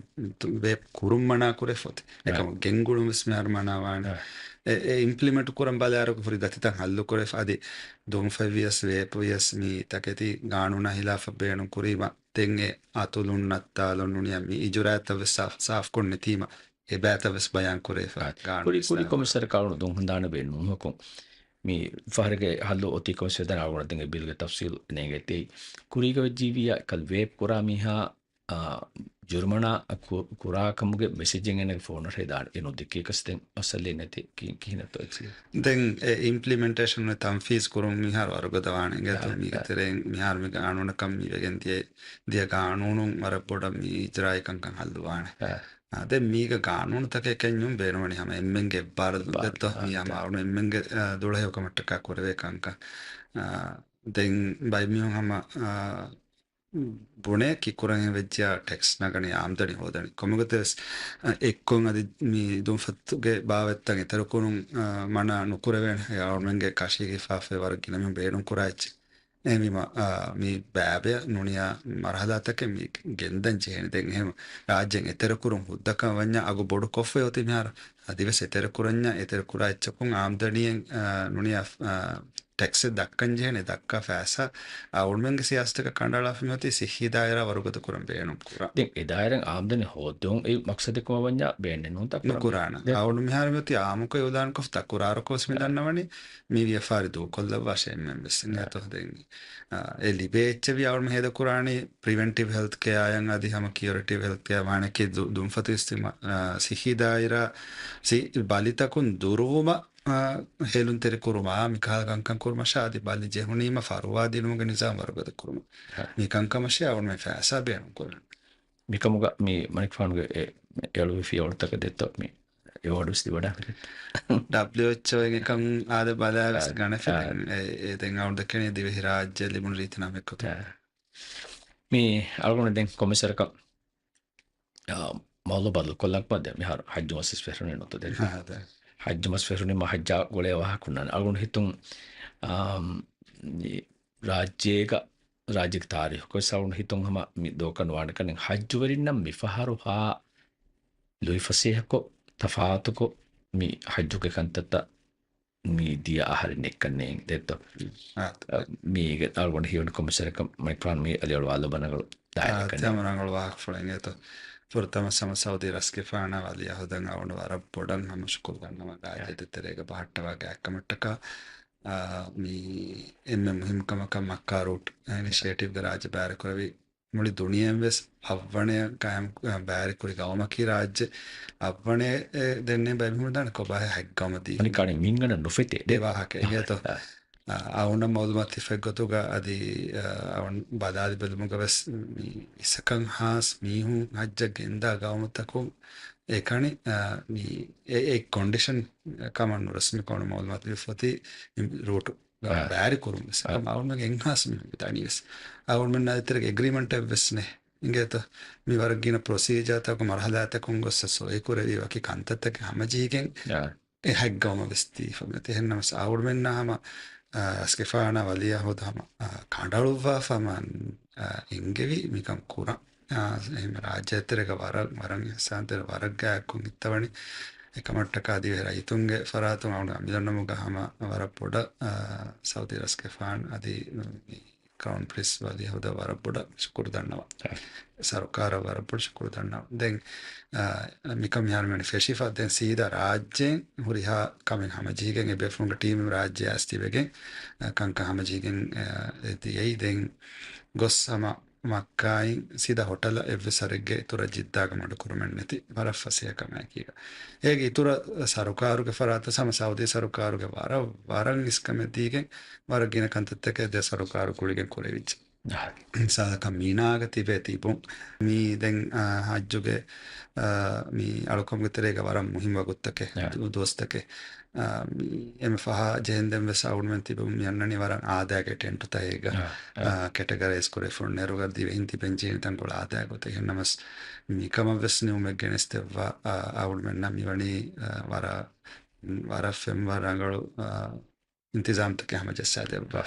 ވޭޕް ކުރުން މަނާ ކުރެފަ އޮތީ. އެކަމަށް ގެންގުޅުން ވެސް މިހާރު މަނާ ވާނެ. އެ، އެ އިމްޕްލިމެންޓް ކުރަން ބަލާއިރު ހުރި ދަތިތައް ހައްލު ކުރެފަ. އަދި ދުންފަތް ވިޔަސް ވޭޕް ވިޔަސް މި ތަކެތި ގާނޫނާ ހިލާފަށް ބޭނުން ކުރީމަ، ދެން އެ އަތުލުން ނައްތާލުން ނޫނިއްޔާ މި އިޖުރާއަތްތައް ވެސް ސާފް، ސާފްކޮށް ނެތީމަ، އެބައިތައް ވެސް ބަޔާން ކުރެފަ. އާ، ގާނޫނު ކުރި، ކުރި އިސްލާހު. ކޮމިސަރަކަށް އަޅުގަނޑު ދުން ހަނދާނެ ބޭނުން ނުވަކުން. މި ފަހަރެއްގެ ހައްލު އޮތީ ކޮމިސަރ ދަން އަޅުގަނޑު ދެން ބިލްގެ ތަފްސީލް ނޭނގޭތީ. ކުރީގަ ވެއްޖީވިއްޔާ ކަލް ވޭޕް ކުރާ މީހާ، އާ، ޖުރުމަނާ ކު-، ކުރާ ކަމުގެ މެސެޖެއް އޭނަގެ ފޯނަށް ހެދާނެ. އެ ނުދެއްކީ ކަސް ދެން މައްސަލައެއް ނެތި. ކި-، ކިހިނެއްތޯ އެކްސި؟ ދެން އެ އިމްޕްލިމެންޓޭޝަން ތަންފީޒް ކުރުން މިހާރު ވަރުގަދަ ވާނެ އިނގޭތޯ. އާ، މީގެ އާ. ތެރެއިން މިހާރު މި ގާނޫނަކަށް މި ވެގެން ދިޔަ، ދިޔަ ގާނޫނުން ވަރަށް ބޮޑަށް މި އިޖްރާއީ ކަންކަން ހައްލުވާނެ. އާ. އާ، ދެން މީގަ ގާނޫނުތަކެއް ކެންޏުން ބޭނުންވަނީ ހަމަ އެންމެންގެ އެއްބާރުލުން އެއްބާރު. ދެއްތޯ. އާ، މީ ހަމަ އާ. އަޅު އެންމެންގެ، އާ، ދުޅަހެޔޮކަމަށްޓަކާ ކުރެވޭ ކަންކަން. އާ، ދެން ބައެއް މީހުން ހަމަ، އާ، ބުނޭ ކިކުރަން ވެއްޖިޔާ ޓެކްސް ނަގަނީ އާމްދަނީ ހޯދަނީ. ކޮންމެގޮތެއް ވެސް، އަ، އެއްކޮށް އަދި މި ދުންފަތުގެ ބާވަތްތައް އެތެރެކުރުން، އަ، މަނާ ނުކުރެވޭނެ. އެ އަޅުމެންގެ ކަށީގެ ހިފާފައި ވަރަށް ގިނަ މީހުން ބޭނުން ކުރާ އެއްޗެއް. އެހެންވީމަ، އަ، މި ބައިބަޔަށް ނޫނިއްޔާ މަރުހަލާތަކެއް މި ގެންދަން ޖެހޭނެ. ދެން އެހެން ރާއްޖޭން އެތެރެކުރުން ހުއްދަކަށް ވަންޏާ އަގު ބޮޑު ކޮށްފައި އޮތީ މިހާރު. އަދިވެސް އެތެރެކުރަންޏާ، އެތެރެކުރާ އެއްޗަކުން އާމްދަނީއެއް، އާ، ނޫނިއްޔާ، އާ، ޓެކްސެއް ދައްކަން ޖެހޭނެ، ދައްކާ ފައިސާ އަޅުމެންގެ ސިޔާސަތަކަށް ކަނޑައަޅާފަ މިއޮތީ ސިއްހީ ދާއިރާ ވަރުގަދަ ކުރަން ބޭނުން ކުރާ. ދެން އެ ދާއިރާ އާމްދަނީ ހޯއްދުން އެއް މަޤްޞަދެއް ކަމަށް ވަންޏާ ބޭނުން ނޫން ތަކުރާރު. ނުކުރާނެ. ދެން އަޅުގަނޑު މިހާރު މިއޮތީ އާއްމުކޮށް އިޢުލާންކޮށްފަ ތަކުރާރުކޮށް ވެސް މި އާ. ދަންނަވަނީ މި ވިޔަފާރި ދޫކޮށްލައްވާށޭ އެންމެން ވެސް. އާ. އެ ލިބޭ އެއްޗެއް ވީ އަޅުގަނޑު ހޭދަ ކުރާނީ ޕްރިވެންޓިވް ހެލްތް ކެއާއަށް އަދި ހަމަ ކިއުރޭޓިވް ހެލްތް ކެއާ ވާނެކީ ދު-، ދުންފަތު އިސްތިމާ-، އާ، ސިއްހީ ދާއިރާ ސި-، ބަލިތަކުން ދުރުވުމަށް އާ، ހޭލުންތެރި ކުރުމާ، މިކަހަލަ ކަންކަން ކުރުމަށާ އަދި ބަލި ޖެހުނީމަ ފަރުވާ ދިނުމުގެ ނިޒާމް ވަރުގަދަ ކުރުމަށް. ހަ. މި ކަންކަމަށޭ އަޅުމެން ފައިސާ ބޭނުން ކުރަން. މިކަމުގަ މި މަނިކުފާނުގެ އެ، އެޅުވި ފިޔަވަޅުތަކަށް ދެއްތޯ މި އެވޯޑް ވެސް ދިވަޑާ. ޑަބްލިއުއެޗްއޯ އެކަން އާދެ ބަލާ ވެސް އާ، ގަނެފި އާ. ދެން އެ، އެ ދެން އަޅު ދެކެނީ ދިވެހި ރާއްޖެ ލިބުނު ރީތި ނަމެއް ގޮތުން. އާ. މި އަޅުގަނޑު ދެން ކޮމެސަރަކަށް އާ، މައުލޫ ބަދަލުކޮށްލަން ކަމަށް ދެން މިހާރު ހައްޖު މަސް ވެސް ފެށުނީ ނުތަ ދެން. އާ، ދެން. ޙައްޖު މަސް ފެށުނީމާ ޙައްޖާ ގުޅޭ ވާހަކަ ހުންނާނެ. އަޅުގަނޑު ހިތުން، އާ، މި ރާއްޖޭގަ، ރާއްޖޭގެ ތާރީޚު ކޮށް އަޅުގަނޑު ހިތުން ހަމަ މި ދޯކަން ވާނެ ކަން ޙައްޖުވެރިންނަށް މިފަހަރު ހާ ލުއިފަސޭހަކޮށް، ތަފާތުކޮށް، މި ޙައްޖުގެ ކަންތައްތައް މި ދިޔަ އަހަރެއް ނެއްކަން ނޭނގެ ދެއްތޯ؟ އާ. އަ، މީގެ އަޅުގަނޑު ހީވަނީ ކޮންމެސް ވަރަކަށް މަނިކުފާނު މި އަލިއަޅުވާލަބަ ރަނގަޅު ދާއިރެއް ކަން. ތިޔަމަ ރަނގަޅު ވާހަކަފުޅެއް އިނގޭތޯ. ފުރަތަމަ ހަމަ ސައުދީ ރަސްގެފާނާ ވަލީޢަހުދަށް އަޅުގަނޑު ވަރަށް ބޮޑަށް ހަމަ ޝުކުރު ދަންނަވަން. ރާއްޖެ ދޭތެރޭގަ ބަހައްޓަވާ ގާތްކަމަށްޓަކާ، އާ، މި އެންމެ މުހިންމު ކަމަކަށް މައްކާ ރޫޓް އިނިޝިއޭޓިވްގެ ރާއްޖެ ބައިވެރިކުރެވި މުޅި ދުނިޔެއިން ވެސް އަށްވަނައަށް ގާއިމް، އަ، ބައިވެރިކުރި ގައުމަކީ ރާއްޖެ އަށްވަނައެއް، އެ، ދެންނެވި ބައި މިހުން ދާނެ ކޮބާހޭ ހައްގައުމަށް ދީ. އަނިކާނެ މިންގަނޑަށް ނުފެތޭ. ދެ ވާހަކަ އިނގޭތޯ. އާ. އަ، އަ، އަޅުގަނޑަށް މައުލޫމާތު ތިއްބެއް ގޮތުގަ އަދި، އަ، އަޅުގަނޑު ބަލާލި ބެލުމުގަ ވެސް މި އިސަކަށް ހާސް މީހުން ހައްޖަށް ގެންދާ ގައުމުތަކުން އެކަނި، އަ، މި އެ، އެ ކޮންޑިޝަން ކަމަށް ނުރަސްމީ ކަމަށް މައުލޫމާތު ދީފަ އޮތީ ރޫޓު އާ. ބައިވެރިކުރުން ވެސް. އާ. އަޅުގަނޑުމެން އެއްހާސް މީހުން ދަނީ ވެސް. އަޅުގަނޑުމެންނާ ދޭތެރޭގަ އެގްރީމަންޓެއް ވެސް ނެތް. އިނގޭތަ؟ މި ވަރަށް ގިނަ ޕްރޮސީޖާތަކު މަރުޙަލާތަކުން ގޮއްސަ ސޮއިކުރެވި ވަކި ކަންތައްތަކެއް ހަމަޖެހިގެން އާ. އެ ހައްގައުމަށް ވެސް ދީފަ މިއޮތީ. އެހެންނަމަސް އަޅުގަނޑުމެންނާ ހަމަ، އާ، ރަސްގެފާނާ ވަލީޢަހުދު ހަމަ، އާ، ކަނޑައަޅުއްވާފަ ހަމަ، އާ، އެންގެވި މިކަން ކުރަން. އާ، އެހެން ރާއްޖޭ ތެރޭގަ ވަރަށް، ވަރަށް އިޙްސާންތެރި ވަރަށް ގާތްކޮން ހިތަވަނީ. އެކަމަށްޓަކާ ދިވެހި ރައްޔިތުންގެ ފަރާތުން އަޅުގަނޑު އަމިއްލަ ނަމުގަ ހަމަ ވަރަށް ބޮޑަށް، އާ، ސައުދީ ރަސްގެފާން އަދި މި ކްރައުން ޕްރިންސް ވަލީޢަހުދަށް ވަރަށް ބޮޑަށް ޝުކުރު ދަންނަވަން. އާ. ސަރުކާރަށް ވަރަށް ބޮޑަށް ޝުކުރު ދަންނަވަން. ދެން، އާ، މިކަން މިހާރު މިވަނީ ފެށިފަ. ދެން ސީދާ ރާއްޖޭން ހުރިހާ ކަމެއް ހަމަޖެހިގެން އެ ބޭފުޅުންގެ ޓީމް ރާއްޖެ އައިސް ތިބެގެން، އާ، ކަންކަން ހަމަޖެހިގެން، އާ، އެ ދިޔައީ. ދެން ގޮސް ހަމަ މައްކާއިން ސީދާ ހޮޓަލަށް އެއްވެސް ވަރެއްގެ އިތުރަށް ޖިއްދާގަ މަޑުކުރުމެއް ނެތި ވަރަށް ފަސޭހަ ކަމެއް އެކީގަ. އޭގެ އިތުރަށް ސަރުކާރުގެ ފަރާތަށް ހަމަ ސައުދީ ސަރުކާރުގެ ވަރަށް، ވަރަށް އިސްކަމެއް ދީގެން ވަރަށް ގިނަ ކަންތައްތަކެއް ދެ ސަރުކާރު ގުޅިގެން ކުރެވިއްޖެ. އާ. މިސާލަކަށް މީނާގަ ތިބޭ ތިބުން މީ ދެން، އާ، ހައްޖުގެ، އާ، މި އަޅުކަމުގެ ތެރޭގަ ވަރަށް މުހިންމު ވަގުތުތަކެއް، އާ. ދު-، ދުވަސްތަކެއް. އާ، މި އެންމެ ފަހާ ޖެހެންދެން ވެސް އަޅުގަނޑުމެން ތިބުން މި އަންނަނީ ވަރަށް އާދައިގެ ޓެންޓުތަކެއްގަ، އާ، އާ. އާ، ކެޓަގަރައިޒް ކުރެފުން ނެރުގަ ދިވެހިން ތިބެން ޖެހެނީ ތަންކޮޅެއް އާދައިގެ ގޮތަށް. އެހެންނަމަސް މިކަމަށް ވެސް ނިމުމެއް ގެނެސްދެއްވާ، އާ، އަޅުގަނޑުމެންނަށް މިވަނީ، އާ، ވަރަށް، ވަރަށް ފެންވަރަށް ރަނގަޅު، އާ، އިންތިޒާމްތަކެއް ހަމަޖައްސާދެއްވާ.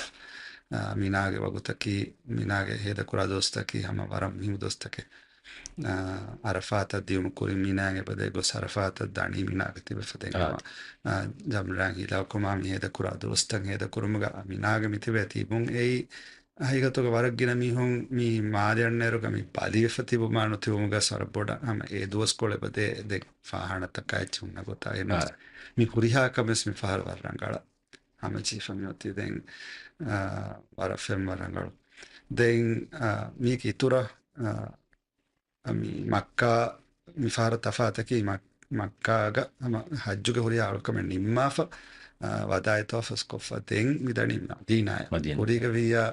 އާ، މީނާގެ ވަގުތަކީ، މީނާގެ ހޭދަކުރާ ދުވަސްތަކީ ހަމަ ވަރަށް މުހިއްމު ދުވަސްތަކެއް. އާ، އަރަފާތަށް ދިޔުމު ކުރިން މީނާއަށް އެބަދޭ ގޮސް އަރަފާތަށް ދަނީ މީނާގަ ތިބެފަ ދެން އާ. ހަމަ، އާ، ޖަމްރާއިން ހިލާކުކުރުމާ މި ހޭދަކުރާ ދުވަސްތައް ހޭދަކުރުމުގަ މީނާގަ މިތިބޭ ތިބުން އެއީ ހަގީގަތުގަ ވަރަށް ގިނަ މީހުން މި މާލެ އަންނައިރުގަ މި ބަލިވެފަ ތިބުމާ ނުތިބުމުގަ ވަރަށް ބޮޑަށް ހަމަ އެ ދުވަސްކޮޅެއް އެބަދޭ ދެން ފާހާނަތަކާ އެއްޗެއް ހުންނަ ގޮތާ. އާ. އެހެންނަމަސް މި ހުރިހާ ކަމެއް ވެސް މި ފަހަރު ވަރަށް ރަނގަޅަށް ހަމަޖެހިފަ މިއޮތީ ދެން، އާ، ވަރަށް ފެންވަރަށް ރަނގަޅު. ދެން، އާ، މީގެ އިތުރަށް، އާ، މި މައްކާ މި ފަހަރަށް ތަފާތަކީ މަ-، މައްކާގަ ހަމަ ހައްޖުގެ ހުރިހާ އަޅުކަމެއް ނިންމާފަ، އާ، ވަދާޢީ ޠަވާފު ވެސް ކޮށްފަ ދެން މި ދަނީ މަދީނާއަށް. މަދީނާ. ކުރީގަ ވިއްޔާ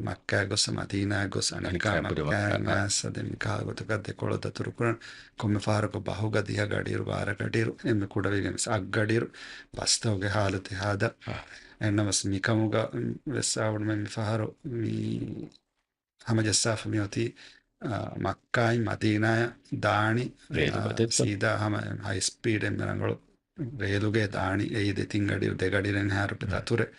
މައްކާ ގޮސް މަދީނާ ގޮސް އަނެއްކާ އަނެއްކާ މައްކާ މައްކާ. އައިސް ދެން މިކާ ގޮތަކަށް ދެކޮޅަށް ދަތުރުކުރަން ކޮންމެ ފަހަރަކު ބަހުގަ ދިހަ ގަޑިއިރު ބާރަ ގަޑިއިރު އެންމެ ކުޑަވީގެން ވެސް އަށް ގަޑިއިރު ބަސްތަކުގެ ހާލަތެއް ހާދަ. އާ. އެހެންނަމަސް މިކަމުގަ ވެސް އަޅުގަނޑުމެން މި ފަހަރު މި ހަމަޖައްސާފަ މިއޮތީ، އާ، މައްކާއިން މަދީނާއަށް ދާނީ، ރޭލުގަ އާ، ދެއްތޯ؟ ސީދާ ހަމަ ހައި ސްޕީޑެއް މި ރަނގަޅު ރޭލުގައި ދާނީ އެއީ ދެތިން ގަޑިއިރު ދެ ގަޑިއިރެއްހާއިރު ހުން. ދަތުރެއް.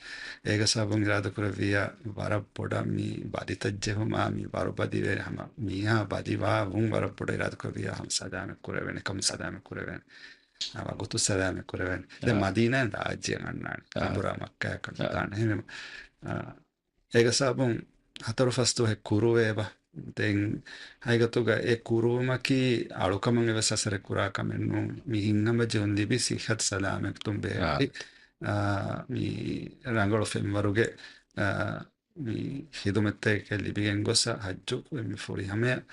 އޭގެ ސަބަބުން އިރާދަކުރެއްވިއްޔާ ވަރަށް ބޮޑަށް މި ބަލިތައް ޖެހުމާ މި ވަރުބަލިވެ ހަމަ މީހާ ބަލިވާ ވުން ވަރަށް ބޮޑަށް އިރާދަކުރެއްވިއްޔާ ހަމަ ސަލާމަތް ކުރެވޭނެ ކަމު ސަލާމަތް ކުރެވޭނެ. އާ، ވަގުތު ސަލާމަތް ކުރެވޭނެ. ދެން އާ. މަދީނާއިން ރާއްޖެއަށް އަންނާނެ. އާ. އަނބުރާ މައްކާއަކަށް އާ. ނުދާނެ. އެހެންވީމަ، އާ، އޭގެ ސަބަބުން ހަތަރު ފަސް ދުވަހެއް ކުރުވޭބަ. ދެން ހަގީގަތުގަ އެ ކުރުވުމަކީ އަޅުކަމަށް އެވެސް އަސަރެއް ކުރާ ކަމެއް ނޫން. މި ހިތްހަމަޖެހުން ލިބި ސިއްހަތު ސަލާމަތުން ބޭއްވި، އާ. އާ، މި ރަނގަޅު ފެންވަރުގެ، އާ، މި ޚިދުމަތްތަކެއް ލިބިގެން ގޮސް ހައްޖު މި ފުރިހަމަޔަށް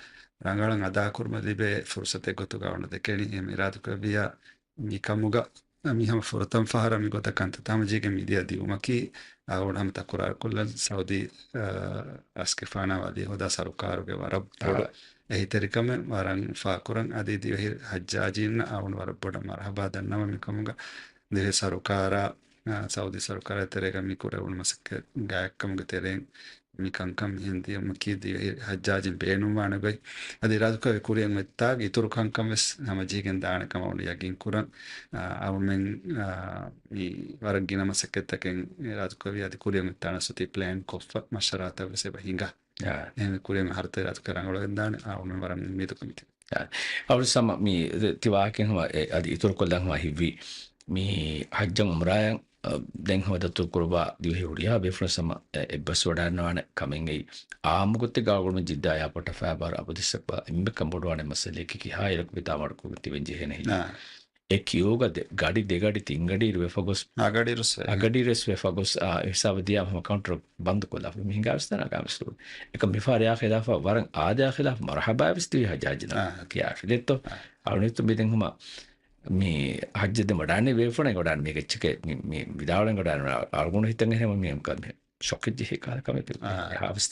ރަނގަޅަށް އަދާކުރުމަށް ލިބޭ ފުރުސަތެއް ގޮތުގަ އަޅުގަނޑު ދެކެނީ. އެހެން އިރާދަކުރެއްވިއްޔާ މިކަމުގަ މި ހަމަ ފުރަތަމަ ފަހަރަށް މި ގޮތަށް ކަންތައް ހަމަޖެހިގެން މިދިޔަ ދިއުމަކީ، އަޅުގަނޑު ހަމަ ތަކުރާރުކޮށްލަން ސައުދީ، އާ، ރަސްގެފާނާ ވަލީޢަހުދާ ސަރުކާރުގެ ވަރަށް ބޮޑު އާ. އެހީތެރިކަމެއް ވަރަށް އުފާކުރަން. އަދި ދިވެހި ހައްޖާޖީންނަށް އަޅުގަނޑު ވަރަށް ބޮޑަށް މަރުޙަބާ ދަންނަވަން މިކަމުގަ. ދިވެހި ސަރުކާރާ އާ، ސައުދީ ސަރުކާރާ ތެރޭގަ މި ކުރެވުނު މަސައްކަތް ގާތްކަމުގެ ތެރެއިން މި ކަންކަން މިހެން ދިޔުމަކީ ދިވެހި ހައްޖާޖިން ބޭނުންވާނެ ގޮތް. އަދި އިރާދުކުރެއްވި ކުރިއަށް އޮތްތާގެ އިތުރު ކަންކަން ވެސް ހަމަޖެހިގެން ދާނެ ކަމަށް އަޅުގަނޑު ޔަގީން ކުރަން. އާ، އަޅުމެން، އާ، މި ވަރަށް ގިނަ މަސައްކަތްތަކެއް އިރާދުކުރެއްވި އަދި ކުރިއަށް އޮތްތާނަސް އޮތީ ޕްލޭން ކޮށްފަ މަޝްވަރާތައް ވެސް އެބަ ހިނގާ. އާ. އެހެން ކުރިއަށް ހަރުތައް އިރާދުކުރެއްވި ރަނގަޅުވެގެން ދާނެ. އާ، އަޅުމެން ވަރަށް އުއްމީދު ކަމެތި. އާ. އަޅު ސަމަ މި ތި ވާހަކައިން ހަމަ އެ، އަދި އިތުރުކޮށްލަން ހަމަ ހިތްވީ މި ހައްޖަށް އުމްރާއަށް، އަ، ދެން ހަމަ ދަތުރު ކުރައްވާ ދިވެހި ހުރިހާ ބޭފުޅުން ސަމަ އެ، އެއްބަސްވަޑައިގަންނަވާނެ ކަމެއްގައި އާއްމު ގޮތެއްގަ އަޅުގަނޑު ޖިއްދާ އެއާޕޯޓަށް ފައިބާރު އަބަދުއްސަކު އެންމެ ކަންބޮޑުވާނެ މައްސަލައަކީ ކިހާ އިރަކު ވިދާމަޑުކޮށް ތިބެން ޖެހޭނެ ހިނދު. އާ. އެ ކިޔޫގަ ދެ، ގަޑި ދެގަޑި ތިންގަޑި އިރު ވެފަ ގޮސް، އަގަޑި އިރުސް ވެ. އަގަޑި އިރުސް ވެފަ ގޮސް، އާ، ހިސާބަށް ދިޔާ ހަމަ ކައުންޓަރު ބަންދު ކޮށްލާފަ. މި ހިނގާވެސް ދާނެ ގާމިސް ރޫ. އެކަމް މިފަހަރަ އެއާ ޚިލާފަށް ވަރަށް އާދަޔާ ޚިލާފަށް މަރުހަބާ ވެސް ދިވެހި ހައްޖާޖިންނަށް އާ. ކިޔާފި ދެއްތޯ. އާ. އަޅުނިތު މި ދެން ހަމަ މި ހައްޖަށް ދެން ވަޑާނީ ބޭފުޅެއް ވަޑާން މީގެ އެއްޗެކޭ މި، މި ވިދާޅުވެން ވަޑާން އަޅުގަނޑު ހިތަށް އެހެން މި ކަމެއް ޝޮކެއް ޖެހި ކަހަލަ ކަމެއް އާ. ހާވެސް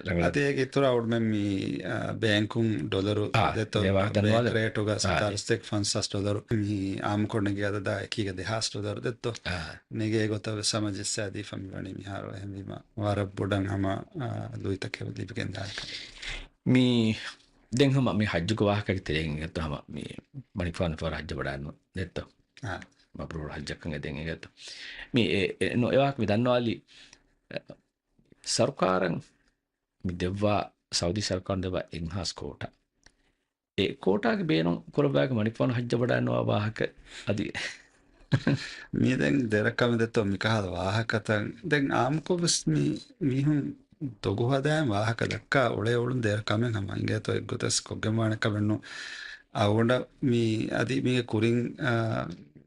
ރަނގަޅަށް. އަދި އޭގެ އިތުރަށް އަޅުމެން މި، އާ، ބޭންކުން ޑޮލަރު އާ، ދެއްތޯ، ދެވާ ބޭންކް ދަންވާލަ. ރޭޓުގަ އާ. ސަތާރަ ސަތޭކަ ފަންސާސް ޑޮލަރު މި އާއްމުކޮށް ނެގި އަދަދާ އެކީގަ ދެހާސް ޑޮލަރު ދެއްތޯ. އާ. ނެގޭ ގޮތަށް ވެސް ހަމަޖައްސާދީފަ މިވަނީ މިހާރު. އެހެންވީމަ ވަރަށް ބޮޑަށް ހަމަ، އާ، ލުއިތަކެއް ލިބިގެން ދާނެ ކަމެއް. މި ދެން ހަމަ މި ހައްޖުގެ ވާހަކަގެ ތެރެއިން އިނގޭތޯ ހަމަ މި މަނިކުފާނު ފަހަރު ހައްޖަށް ވަޑާން ދެއްތޯ. އާ. މަބްރޫރު ހައްޖަކަށް އެދެން އިނގޭތޯ. މި އެ، އެ، ނު، އެ ވާހަކަ މި ދަންނަވާލީ، އެ، ސަރުކާރަށް މި ދެއްވާ، ސައުދީ ސަރުކާރުން ދެއްވާ އެއްހާސް ކޯޓާ. އެ ކޯޓާގެ ބޭނުން ކުރައްވާގެ މަނިކުފާނު ހައްޖަށް ވަޑާންވާ ވާހަކަ އަދި. މި ދެން ދެރަ ކަމެއް ދެއްތޯ މިކަހަލަ ވާހަކަތައް. ދެން އާއްމުކޮށް ވެސް މި މީހުން ދޮގު ހަދާން ވާހަކަ ދައްކާ އުޅޭ އުޅުން ދެރަ ކަމެއް ހަމަ އިނގޭތޯ އެއްގޮތަސް ކޮށްގެންވާނެ ކަމެއް ނޫން. އަވަނޑަ މި އަދި މީގެ ކުރިން، އާ،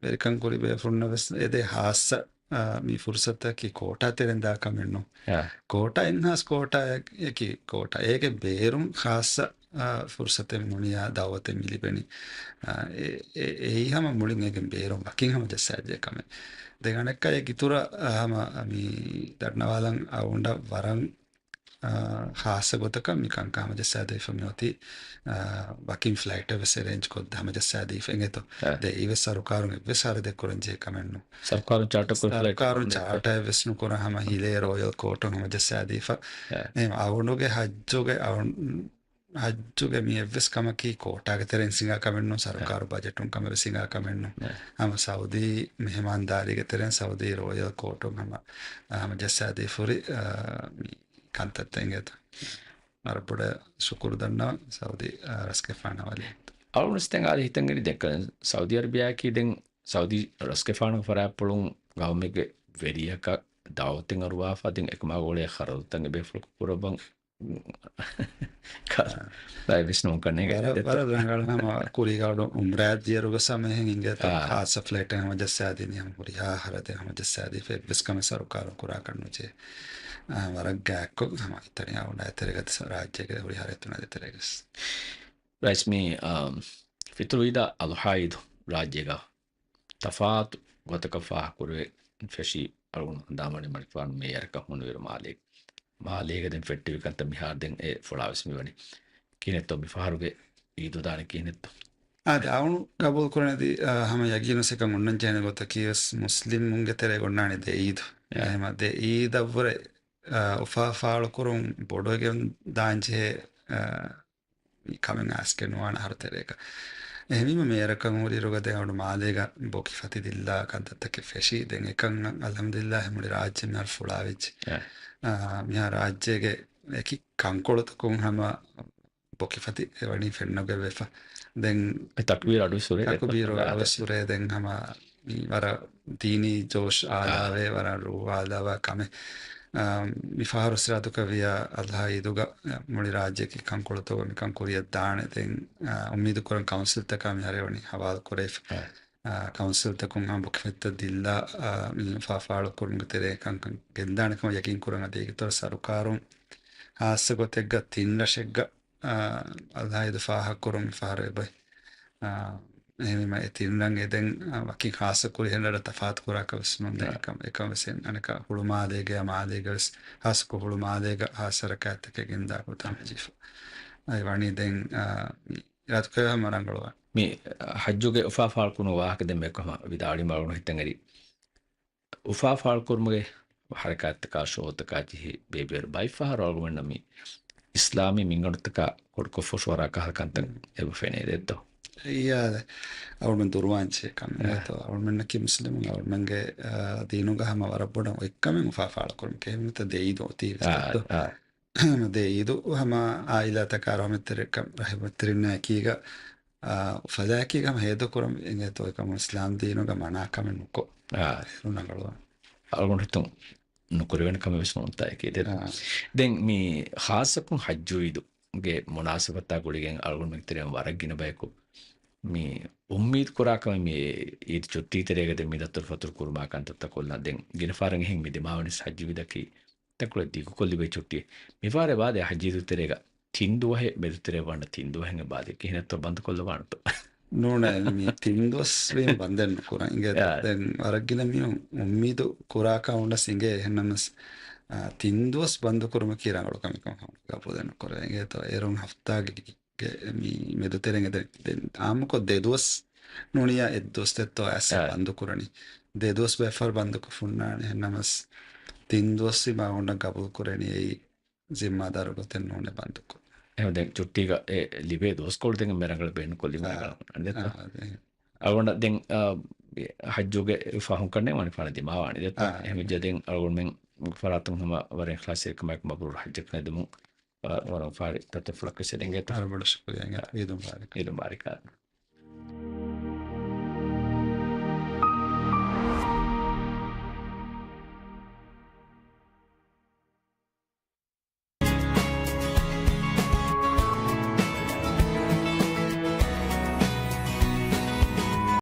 ވެރިކަން ކުރި ބޭފުޅުންނަށް ވެސް އެދޭ ހާއްސަ، އާ، މި ފުރުސަތަކީ ކޯޓާ ތެރެން ދާ ކަމެއް ނޫން. އާ. ކޯޓާ އެއްހާސް ކޯޓާއަކީ ކޯޓާ. އޭގެ ބޭރުން ޚާއްޞަ، އާ، ފުރުސަތެއް މުނިޔާ ދައުވަތެއް މި ލިބެނީ. އާ، އެ، އެ، އެއީ ހަމަ މުޅިން އޭގެ ބޭރުން ވަކިން ހަމަ ޖައްސާޖެ ކަމެއް. ދެން އަނެއްކާ އޭގެ އިތުރަށް، އާ، ހަމަ މި ދަންނަވާލަން އަވަނޑަ ވަރަށް އާ، ޚާއްޞަ ގޮތަކަށް މި ކަންކަން ހަމަޖައްސާދީފަ މިއޮތީ، އާ، ވަކިން ފްލައިޓެއް ވެސް އެރޭންޖް ކޮށްދޭ ހަމަޖައްސާދީފަ އިނގޭތޯ. އާ. ދެއީ ވެސް ސަރުކާރުން އެއްވެސް ހަރަދެއް ކުރަން ޖެހޭ ކަމެއް ނޫން. ސަރުކާރުން ޗާޓަ ކުރި ފްލައިޓް ސަރުކާރުން ކުރަން ޖެހޭ ޗާޓައެއް ވެސް ނުކުރަން ހަމަ ހިލޭ ރޯޔަލް ކޯޓުން ހަމަޖައްސާދީފަ. އާ. އެހެން އަވަނޑުގެ ހައްޖުގެ އަވަން-، ހައްޖުގެ މި އެއްވެސް ކަމަކީ ކޯޓާގެ ތެރެއިން ހިނގާ ކަމެއް ނޫން، ސަރުކާރު އާ. ބަޖެޓުން ކަމެއް ވެސް ހިނގާ ކަމެއް ނޫން. އާ. ހަމަ ސައުދީ މެހެމާންދާރީގެ ތެރެއިން ސައުދީ ރޯޔަލް ކޯޓުން ހަމަ، އާ، ހަމަޖައްސާދީފަ ހުރި، އާ، މި ކަންތައްތައް އިނގޭތޯ. ވަރަށް ބޮޑަށް ޝުކުރު ދަންނަވަން ސައުދީ، އާ، ރަސްގެފާނާ ވަލި. އަޅުގަނޑު ވެސް ދެން އާދެ ހިތަށް އެރި ދެން ސައުދީ އަރަބިޔާއަކީ ދެން ސައުދީ ރަސްގެފާނުގެ ފަރާތްޕުޅުން ގައުމެއްގެ ވެރިޔަކަށް ދައުވަތެއް އަރުވާފަ ދެން އެކަމާ ގުޅޭ ޚަރަދުތައް އެބޭފުޅަކު ކުރައްވަން ކަ-، އާ. ބައެއް ވިސްނުމުން ކަންނޭނގެ ވަރަށް، ދެއްތޯ. ވަރަށް ރަނގަޅު ހަމަ ކުރީގަ އުމްރާއަށް ދިޔައިރުގަ ސަމަ އެހެން އިނގޭތޯ. އާ. ޚާއްޞަ ފްލައިޓެއް ހަމަޖައްސާދިނީ ހަމަ ހުރިހާ ހަރަދެއް ހަމަޖައްސާދީފަ އެއްވެސް ކަމެއް ސަރުކާރުން ކުރާކަށް ނުޖެހޭ. އާ، ވަރަށް ގާތްކޮށް ހަމަ އެތަނި އަވަނޑަ އެތެރެގަ ރާއްޖޭގެ ހުރިހާ ރައްޔިތުންނާ ދޭތެރޭގަސް. ރައީސް މި، އާ، ފިތުރު އީދާ އަޟްޙާ އީދު ރާއްޖޭގަ ތަފާތު ގޮތަކަށް ފާހަގަކުރެވެން ފެށީ އަޅުގަނޑު ހަނދާންވަނީ މަނިކުފާނު މޭޔަރަކަށް ހޫނުވިއިރު މާލޭގަ. މާލޭގަ ދެން ފެއްޓެވި ކަންތައް މިހާރު ދެން އެ ފޮޅާވެސް މިވަނީ. ކިހިނެއްތޯ މިފަހަރުގެ އީދު ދާނީ ކިހިނެއްތޯ؟ އާދެ، އަޅުގަނޑު ގަބޫލުކުރަނީ އަދި، އާ، ހަމަ ޔަގީނުވެސް އެކަން އޮންނަން ޖެހޭނެ ގޮތަކީ ވެސް މުސްލިމުންގެ ތެރޭގަ އޮންނާނީ ދެ އީދު. އެ. އެހެމަ ދެ އީދަށްވުރެ، އާ، އުފާ ފާޅުކުރުން ބޮޑުވެގެން ދާން ޖެހޭ، އާ، މި ކަމެއް އައިސްގެން ނުވާނެ އަހަރު ތެރޭގަ. އެހެންވީމަ މޭޔަރަކަށް ހުރިއިރުގަ ދެން އަޅުގަނޑު މާލޭގަ ބޮކި ފަތި ދިއްލާ ކަންތައްތަކެއް ފެށީ. ދެން އެކަން އަލްޙަމްދުލިއްލާހް މުޅި ރާއްޖެ މިހާރު ފުޅާވެއްޖެ. އެ. އާ، މިހާ ރާއްޖޭގެ އެކި ކަންކޮޅުތަކުން ހަމަ ބޮކި ފަތި އެ ވަނީ ފެންނަގެ ވެފަ. ދެން އެ ތަކުބީރު އަޑު ސުރޭ ތަކުބީރު އަޑު ސުރޭ ދެން ހަމަ މި ވަރަށް ދީނީ ޖޯޝް އާ. އާލާވޭ، ވަރަށް ރޫހު އާލާވާ ކަމެއް. އާ، މި ފަހަރު ސިރާތުކަވިޔާ އަލްހާ އީދުގަ މުޅި ރާއްޖެއަކީ ކަންކޮޅުތަކުގަ މިކަން ކުރިއަށް ދާނެ. ދެން، އާ، އުއްމީދު ކުރަން ކައުންސިލްތަކާ މިހާރު ވަނީ ހަވާލު ކުރެވިފަ. އާ. އާ، ކައުންސިލްތަކުން ހަމަ ބޮކި ފަތިތައް ދިއްލާ، އާ، މި ފާފާޅު ކުރުމުގެ ތެރޭ ކަންކަން ގެންދާނެ ކަމަށް ޔަގީން ކުރަން އަދި އޭގެ ތޮރު ސަރުކާރުން ހާއްސަ ގޮތެއްގަ ތިން ރަށެއްގަ އާ، އަލްހާއީދު ފާހަގަކުރުން މިފަހަރު އެބައި. އާ، އެހެންވީމަ އެ ތިން ރަށް އެދެން، އާ، ވަކިން ހާއްސަ ކުރިހެން ރަށަށް ތަފާތު ކުރާކަށް ވެސް ނޫން. ދެން އާ. އެކަން، އެކަން ވެސް އަނެކާ ހުޅުމާލޭގެ، މާލޭގަ ވެސް ހާއްސަކޮށް ހުޅުމާލޭގަ ހާއްސަ ރަކާތްތަކެއް ގެންދާ ގޮތަށް ހަމަޖެހިފަ. އައި ވަނީ ދެން، އާ، މި ރާތުކައި ހަމަ ރަނގަޅުވާން. މި ހައްޖުގެ އުފާ ފާޅުކުރުމުގެ ވާހަކަ ދެން މެކޮ ހަމަ ވިދާޅުވީމަ އަޅުގަނޑު ހިތަށް އެރި. އުފާ ފާޅުކުރުމުގެ ހަރަކާތްތަކާ ޝޯތަކާ ޖެހި ބޭބެވެރި ބައިފަހަރު އަޅުގަނޑަށް މި އިސްލާމީ މިންގަނޑުތަކާ ކޮޑުކޮށްފަ ހުށަހަޅާ ކަހަލަ ކަންތައް އެބަ ފެނޭ ދެއްތޯ؟ އެއްޔާ، އަޅުމެން ދުރުވާންޖެހޭ ކަމެއް އާ. ދެއްތޯ؟ އަޅުމެންނަކީ މުސްލިމުން، އަޅުމެންގެ، އާ، ދީނުގަ ހަމަ ވަރަށް ބޮޑަށް އޮތްކަމެއް އުފާ ފާޅުކުރުމަކީ. އެހެންވީމަ ދެ އީދު އޮތީ އާ، ދެއްތޯ؟ އާ. ދެ އީދު ހަމަ އާއިލާތަކާ ރަހުމަތްތެރިކަ-، ރަހުމަތްތެރިންނާ އެކީގަ، އާ، އުފަލާއެކީގަ ހަމަ ހޭދަކުރަން އިނގޭތޯ އެކަމު އިސްލާމް ދީނުގަ މަނާ ކަމެއް ނުކޮށް. އާ. އޭރު ރަނގަޅުވާނެ. އަޅުގަނޑު ހިތުން ނުކުރެވޭނެ ކަމެއް ވެސް ނޫންތާ އެކީ ދެ. އާ. ދެން މި ޚާއްޞަކޮށް ޙައްޖު ޢީދުގެ މުނާސަބަތާ ގުޅިގެން އަޅުގަނޑުމެން ތެރެއިން ވަރަށް ގިނަ ބަޔަކު މި އުއްމީދު ކުރާ ކަމެއް މި ޢީދު ޗުއްޓީ ތެރޭގަ ދެން މި ދަތުރުފަތުރު ކުރުމާ ކަންތައްތައް ކޮށްލާ. ދެން ގިނަ ފަހަރަށް އެހެން މި ދިމާވަނީސް ޙައްޖު ޢީދަކީ ތަންކޮޅެއް ދިގުކޮށް ލިބޭ ޗުއްޓީ. މިފަހަރަށް އެބާދޭ ޙައްޖު ޢީދު ތެރޭގަ ތިން ދުވަހެއް މެދުތެރޭ ވަންނަ ތިން ދުވަހެއް އެބާދޭ ކިހިނެއްތޯ ބަންދުކޮށްލަވާނެތޯ؟ ނޫނޭ، މި ތިން ދުވަސް ވީމަ ބަންދެއް ނުކުރަން. އިނގޭތޯ؟ އާ. ދެން ވަރަށް ގިނަ މީހުން އުއްމީދު ކުރާކަށް އުނޑަސް އިނގޭ. އެހެންނަމަސް، އާ، ތިން ދުވަސް ބަންދު ކުރުމަކީ ރަނގަޅު ކަމެއް ކަމަށް ގަބޫލެއް ނުކުރޭ. އިނގޭތޯ؟ އޭރުން ހަފްތާގެ ގެ މި މެދުތެރެއިން އެދެން، ދެން އާއްމުކޮށް ދެ ދުވަސް ނޫނިއްޔާ އެއް ދުވަސް ދެއްތޯ އައިސް އާ. ބަންދު ކުރަނީ. ދެ ދުވަސް ބައެއްފަހަރު ބަންދުކޮށް ފުންނާނެ. އެހެންނަމަސް ތިން ދުވަސް މާ އޮންނަ ގަބޫލު ކުރެނީ އެއީ ޒިންމާދާރު ގޮތެއް ނޫނޭ ބަންދުކޮށް. އެހެން ދެން ޗުއްޓީގަ އެ ލިބޭ ދުވަސްކޮޅު ދެން މެ ރަނގަޅަށް ބޭނުންކޮށްލީމަ އާ. ރަނގަޅަށް އަނދޭތޯ؟ އާ، އާ، އާ. އަޅުގަނޑަށް ދެން، އާ، ޙައްޖުގެ ފަހުން ކަންނޭނގެ ވަނީ ފާނަ ދިމާވާނެ ދެއްތޯ؟ އާ. އެހެން ވެއްޖެ ދެން އަޅުގަނޑުމެން ފަރާތުން ހަމަ ވަރަށް އިޚްލާޞްތެރިކަމާއެކު މަބްރޫރު ޙައްޖަކަށް ނެދުމުން، އާ، ވަރަށް ފާރި ތަތެއް ފުޅަކަށް އެދެންގޭތޯ؟ ވަރަށް ބޮޑަށް ޝުކުރިއްޔާ. އާ. ޢީދު މުބާރަކް. ޢީދު މުބާރަކް.